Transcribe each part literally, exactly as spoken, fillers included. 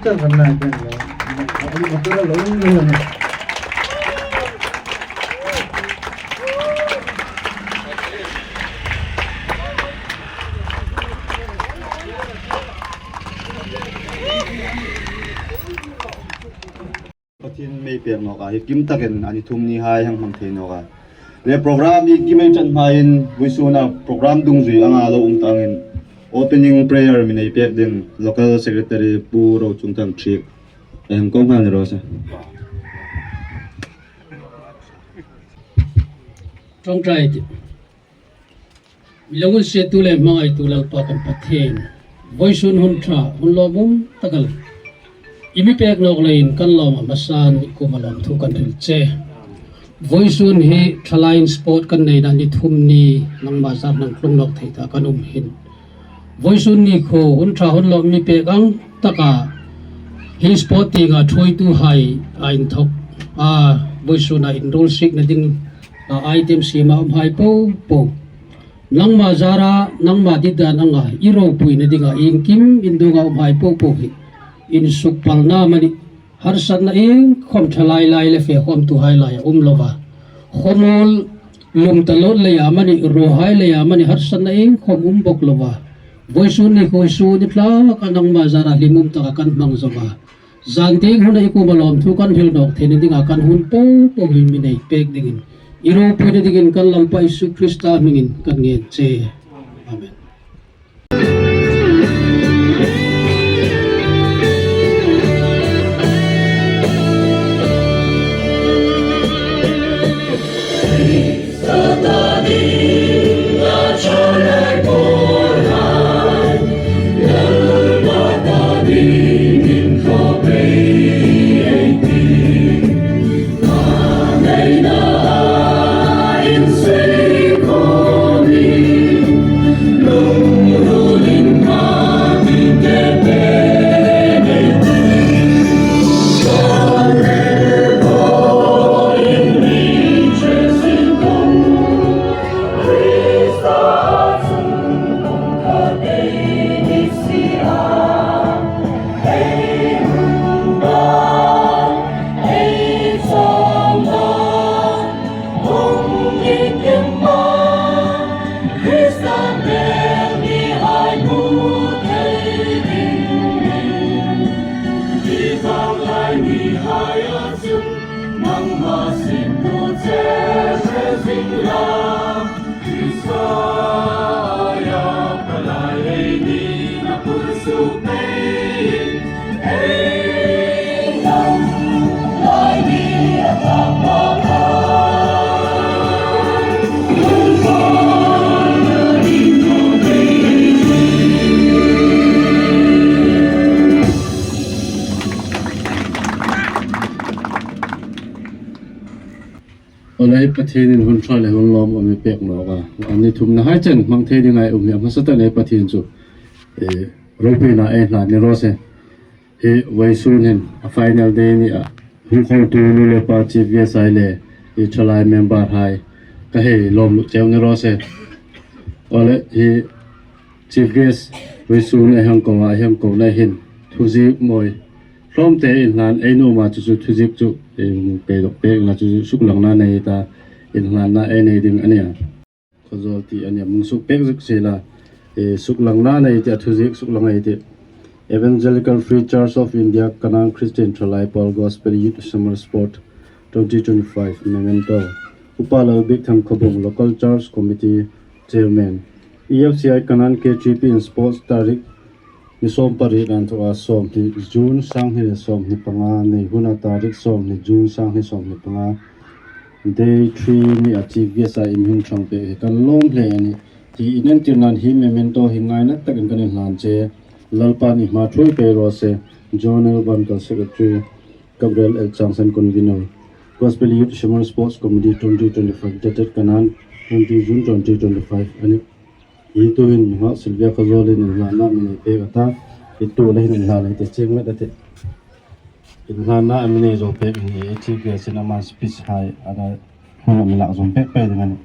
Pathien mi pek nawk a, hi kim takin a ni thum ni hai hang hmang thei nawk a. Le program hi kim ei chan hmain, vawisuna program dungzui anga lo um ta angin, opening prayer mi nei pek ding local secretary Pu Rochungthang Thiek ei hang ko nghal ni raw se. Ṭawngṭai ti. Mi lo hun sietu le hmangaitu Lalpa kan Pathien. Vawisun hun ṭha, hun lawmum tak a la. I mi pek nawk leiin kan lawm a hmasan i kuoma lawmthu kan hril che. Vawisun hi Thalaiin sport kan neina ni thum ni nangma zar hnang tlung nawk thei ta kan um hin. Vawisun ni kha hun ṭha hun lawm mi pek ang taka hi sport tienga ṭhuoituhai a inthawk a, vawisuna inruolsikna ding a item siema umhai popo. Nangma zara, nangma ditdan anga i ropuina dinga iengkim induonga umhai popo hi insukpalna amanih, harsatna iengkhom thalai lai le fe khawmtuhai laia um lova. Khawmuol lum ta lawt leia amanih, ruohai leia amanih, harsatna iengkhom um bawk lova. Vawisun ni kha vawisun ni thlak a nangma zara hlim um taka kan hmang zo a. Zan tieng huna i kuoma lawmthu kan hril nawk theina dinga kan hun popo hi mi nei pek dingin, i ropuina dingin kan Lalpa Isu Krista hmingin kan ngen che. Amen. Awle, Pathienin hun ṭha le hun lawm a mi pek nawk a. A ni thumna hai chen hmang thei dinga ei um hi a hmasa takin Pathien chu, eh, ropuina ei hlan ni raw se. Hi vawisun hin a final day ni a, hung khawmtu nu le pa chief guest hai le hi thalai member hai ka hei lawm lut cheu ni raw se. Awle, hi chief guest vawisun ei hang ko a, ei hang kona hin thuziek mawi hlawmte inhlan ei nuom a, chu chu thuziek chu, em, pei dawk pekna chu suklangna nei ta, inhlanna ei nei ding a nih a. Khawzawl ti a nih a, mi suk pek zuk si la, eh, suklangna nei ti a, thuziek suklang ei tih. Evangelical Free Church of India, Kanaan Christian Thalai Pawl Gospel Youth Summer Sport twenty twenty-five memento. Upa Lalbikthang Khawbung, Local Church Committee Chairman. E F C I Kanaan K T P in sports tarik ni sawm pariet an thu a, sawmhni June sanghni le sawmhni panga, nei huna tarik sawmhni June sanghni sawmhni panga, day three ni a chief guest a ei mi hung ṭhang pek hi kan lawm hle a nih. Hi in entirnan hi memento hi ngaina takin kan inhlan che. Lalpan i hma ṭhuoi pei raw se. John L Bankal, Secretary, Gabriel L Changsan, Convener, Gospel Youth Summer Sports Committee twenty twenty-five, dated Kanaan, twenty June twenty twenty-five a nih. Hi tuhin mi nghak Sylvia Khawzawlin inhlanna mi nei pek a ta, hi tu le hin inhlan ei ti chieng met a tih. Inhlanna a mi nei zo pek hi ei chief guest in ama speech hai ana hung mi lak zom pek pek ding a nih.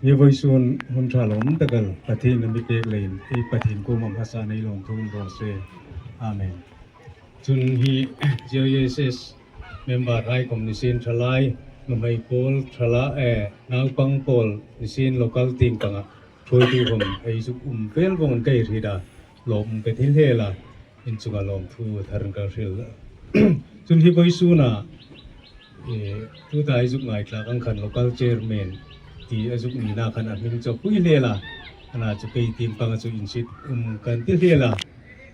Hi vawisun hun ṭha lawm tak el Pathien a mi pek leiin, ei Pathien kuoma hmasa nei lawm thu um raw se. Amen. Chun hi J I S S member hai khom ni sien, ṭhalai, nuhmei pawl, ṭhala, eh, naupang pawl ni sien, local tieng panga ṭhuoitu khom ei zuk um vel vawng ka hriet a, lawm ka ti hle a, in chunga lawmthu thar ka hril. Chun hi vawisuna, eh, tuta ei zuk ngaithlak ang khan local chairman ti a zuk nina khan a hming chu pui hle a, ana chu kei tieng panga chu insit um kan ti hle a,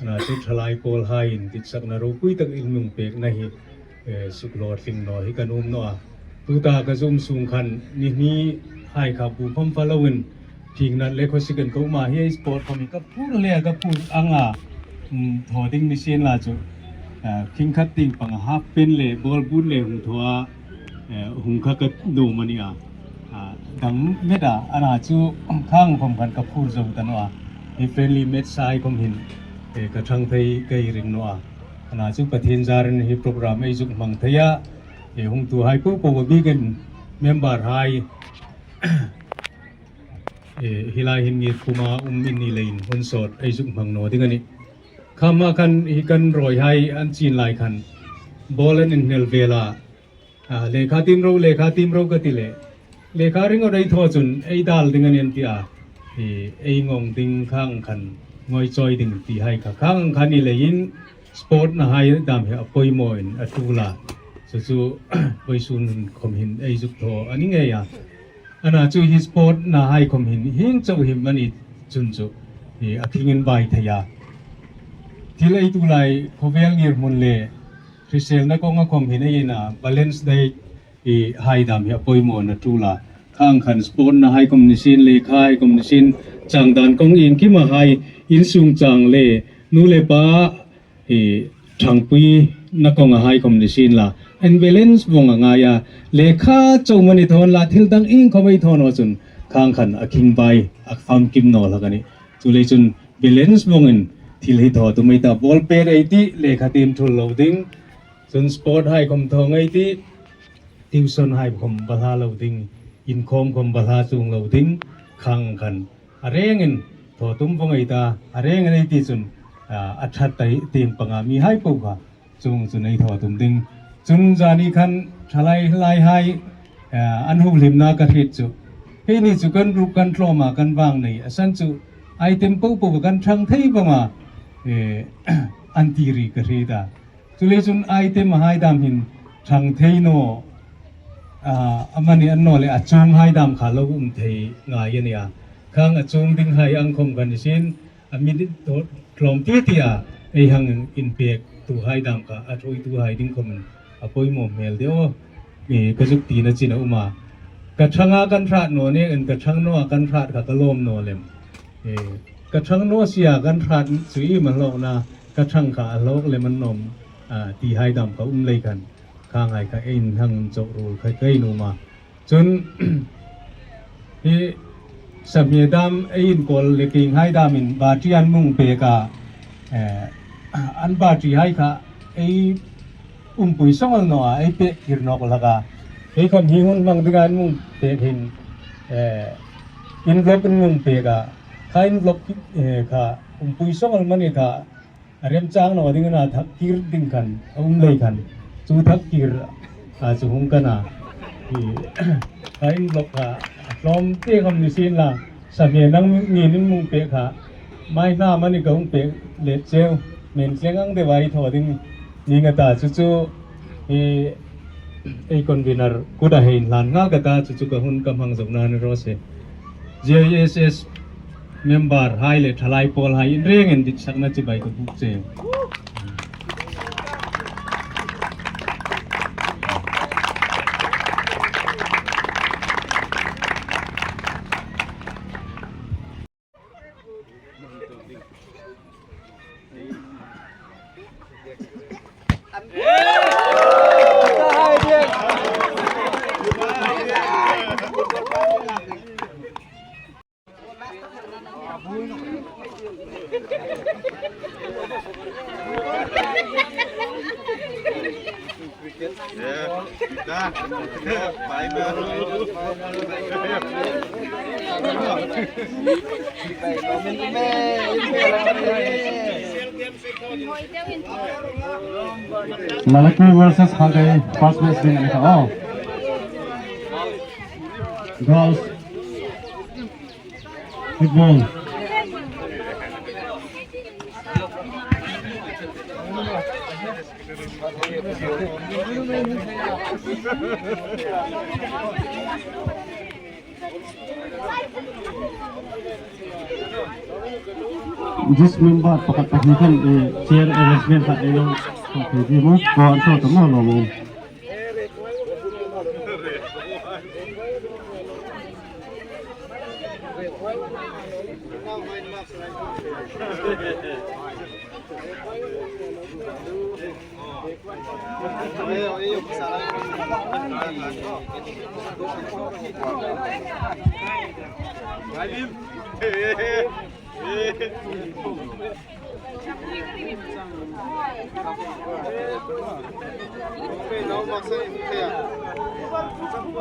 ana chu ṭhalai pawl haiin ditsakna ropui tak in mi pekna hi, eh, sukhlawtling naw hi ka nuom naw a. Tuta ka zum sung khan ni hni hai kha bu khom fa loin, thing nat le khawsik an ko ma hi sport khom hi ka phur le ka phur anga, um, thaw ding ni sien la chu, eh, khing khat tieng panga half pant le ball boot le hung thaw a, eh, hung kha ka nuom a nih a. Ah, dang met a, ana chu khang khom khan ka phur zo ta naw a. Hi friendly match hai khom hin, eh, ka ṭhang thei ka ring naw a. Ana chu Pathien zarin hi program ei zuk hmang thei a, eh, hungtu hai po po a bikin member hai, eh, hi lai hin ngir khuma um in ni leiin hun sawt ei zuk hmang naw ding a nih. Khama khan hi kan rawi hai an chin lai khan ball an inhnel vel a, ah, lekha tiem ro, lekha tiem ro ka ti le, lekha ring a rei thaw chun ei dal ding a nih an ti a. Hi ei ngawng ding khang khan ngawi chawi ding ti hai kha khang khan ni leiin sport na hai dam hi a poimawin a tul a. Chu chu vawisun khom hin ei zuk thaw a ni ngei a. Ana chu hi sport na hai khom hin hieng chau hi mani chun chu hi a khingin bai thei a. Thil ei tu lai khawvel ngirhmun le hriselna kawnga khom hin ei ina balance diet hi hai dam hi a poimawna tul a. Khang khan sport na hai khom ni sien, lekha hai khom ni sien, chang dan kawng iengkima hai, insung chang le nu le pa, eh, ṭhangpuina kawnga hai khom ni sien la, an balance vawng a ngai a, lekha chau mani thaw la, thil dang iengkhom ei thaw naw chun khang khan a khing bai, a famkim naw hlak a nih. Chuleiin chun balance vawngin thil hi thaw tum ei ta, ball pet ei tih, lekha tiem thul lo ding, chun sport hai khom thaw ngei tih, tuition hai khom bawlhla lo ding, inkhawm khom bawlhla chuong lo ding, khang khan a rengin thaw tum vawng ei ta, a rengin ei ti chun, ah, a ṭhat ta tieng panga mi hai po kha chuong chun ei thaw tum ding. Chun zani khan ṭhalai lai hai, ah, an hung hlimna ka hriet chu, keini chu kan ruk kan tlawma kan vang nei a san chu, item po po kan ṭhang thei vawng a, eh, an ti ri ka hriet a. Chuleiin chun item hai dam hin ṭhang thei naw, ah, amani an naw le a chuong hai dam kha lo um thei ngai a nih a. Khang a chuong ding hai ang khom kan sin, a mi tlawm ti ti a, ei hang inpek tu hai dam kha a ṭhuoitu hai ding khom a poimaw hmel de aw. Eh, ka zuk tina chin a um a. Ka ṭhanga kan hrat naw nen, ka ṭhang nawa kan hrat kha ka lawm naw lem. Eh, ka ṭhang naw sia kan hrat chu iem a hlawkna, ka ṭhang kha a hlawk lem an nawm, ah, ti hai dam ka um lei khan, khang hai kha ei hang chawk ruol kha ka nuom a. Chun, hi, sahmie dam ei inkawl le king hai damin battery an mi pek a, eh, an battery hai kha ei umpui sawng el naw a, ei pek kir nawk hlak a. Ei khom hi hun hmang dinga an mi pek hin, eh, envelope an mi pek a. Kha envelope, eh, kha umpui sawng el mani kha a remchang naw ding a na, thak kir ding khan a um lei khan, chu thak kir a chu hung ka na. Hi, kha envelope kha a tlawm te khom ni sien la, sahmie nangin in mi pek kha, mai hna mani ka hung pek let cheu, men tleng ang deu a ei thaw ding ning a ta chu chu, hi, ei convener kuta hei inhlan nghal ka ta chu chu ka hun ka hmang zo na ni raw se. J I S S member hai le ṭhalai pawl hai in rengin ditsakna chibai ka buk cheu. Malaki versus Haggai, first match din ang tao. Girls. Football. Just member pakhat pakhat khan, eh, chair arrangement kha, eh, lo, okay, di mo, ko an so to mo lo mo.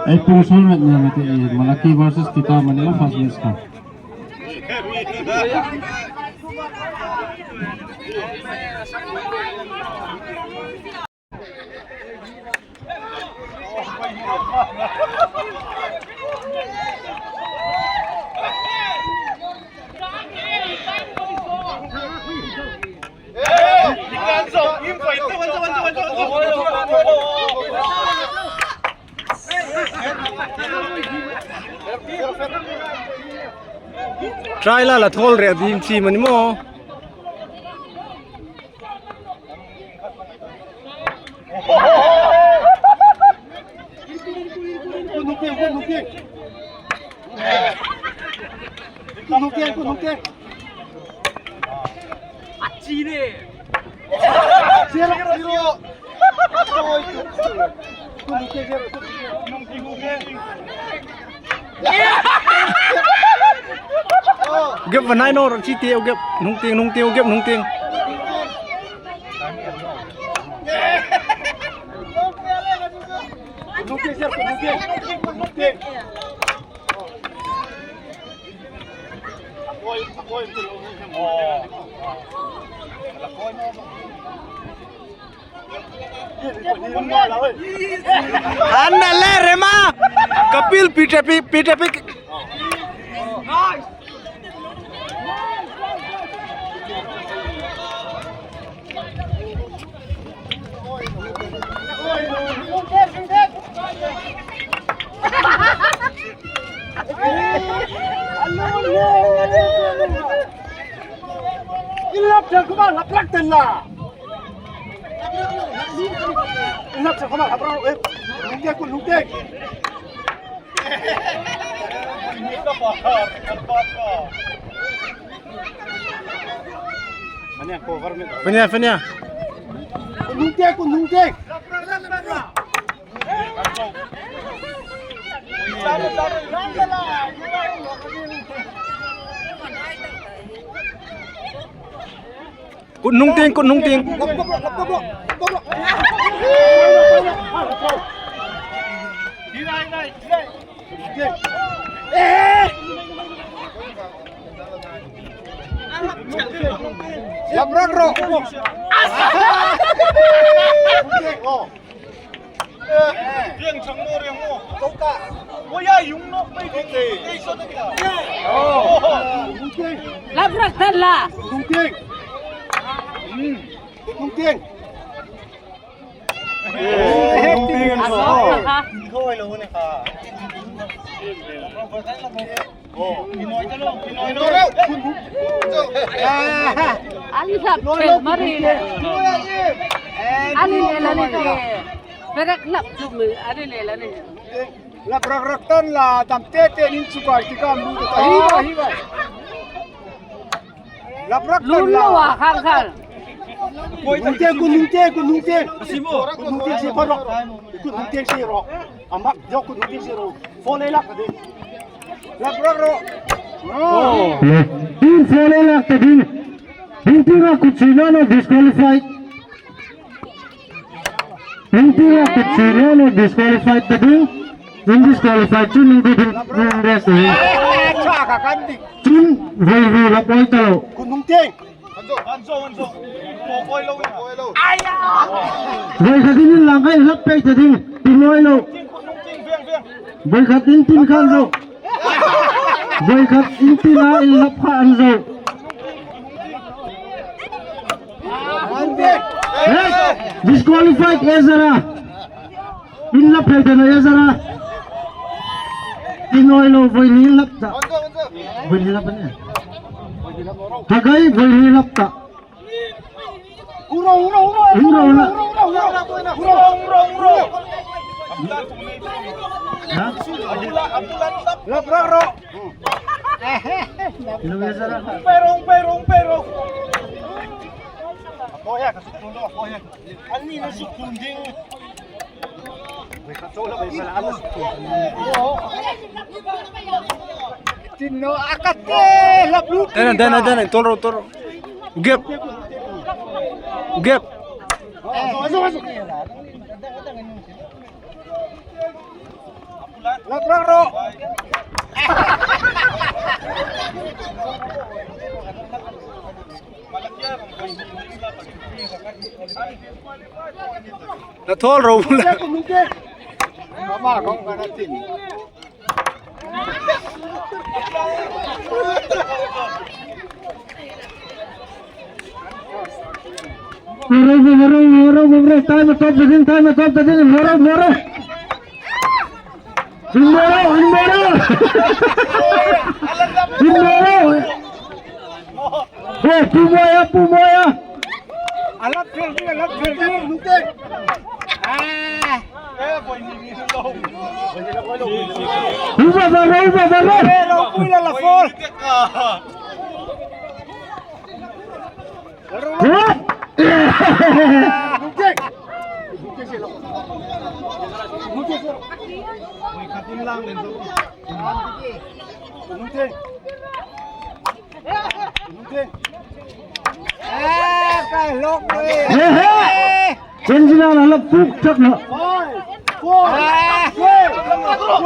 Ei pung sol met ni mate, eh, Malaki versus Tita mani first match kha. Try la la thol re ding chi mani mo. Gep vanai no, chi te, gep, nung ting, nung ting, gep, nung ting. Anna le rema. Kapil pite pi, pite pi. Ilap tel kuma laprak tel la. Ilap tel kuma laprak, eh. Lungke ku lungke. Fanya, fanya. Ku lungke, ku lungke. Kut nung ting, kut nung ting. Labrak ro. Riang chang mo, riang mo. Ko ya yung nok mai di. Labrak tel la. An hlap ṭhel mari le. An inel a ni te. Berek hlap chu mi an inel a ni. Labrak rak tan la, dam te te nin chu kai ti kam lu ta hi ba, hi ba. Labrak tan la. Lun lo a khal khal. Nungte, ku nungte, ku nungte. Ku nungte si paro. Ku nungte si ro. Amak jo ku nungte si ro. Fo le lak de. Labrak ro. Oh. Tin fo le lak ta din. Din tin ra ku china no disqualify. P Engtin a kut si naw naw disqualified ta ding. In disqualified chun in ding in rest hi. Chun voi hri lap awi ta lo. Voi khat in lang kai lap pei ta ding. Tin awi lo. Voi khat in tin khan zo. Voi khat in tin a in lap kha an zo. Hey, disqualified Ezra. In lap phei ta na Ezra. Tin awi lo voi hri lap ta. Voi hri lap ne. Hagai voi hri lap ta. Uro, uro, uro, uro, uro, uro, uro, uro, uro, uro. Ha? Lap, lap, lap. Ino ya sara. Pero, pero, pero. Apoya, ka sukun do, apoya. Ani na sukun ding. Tino akate lap lu. Dana, dana, dana, tolro, tolro. Gap. Gap. Lap, lap, lap. Na thawl ro. Moro, moro, moro, moro, time stop the thing, time stop the thing, moro, moro. Moro, moro. Moro. Oh, pu moya, pu moya. Alat fel dia, alat fel dia. Ah. Uba barra, uba barra. Eh, lo pui la la fol. Hop. Ehe! Chen zina la la puk chak na. Five, four, three, two,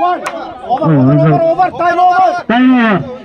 one. Over, over, over, over, time over. Time over.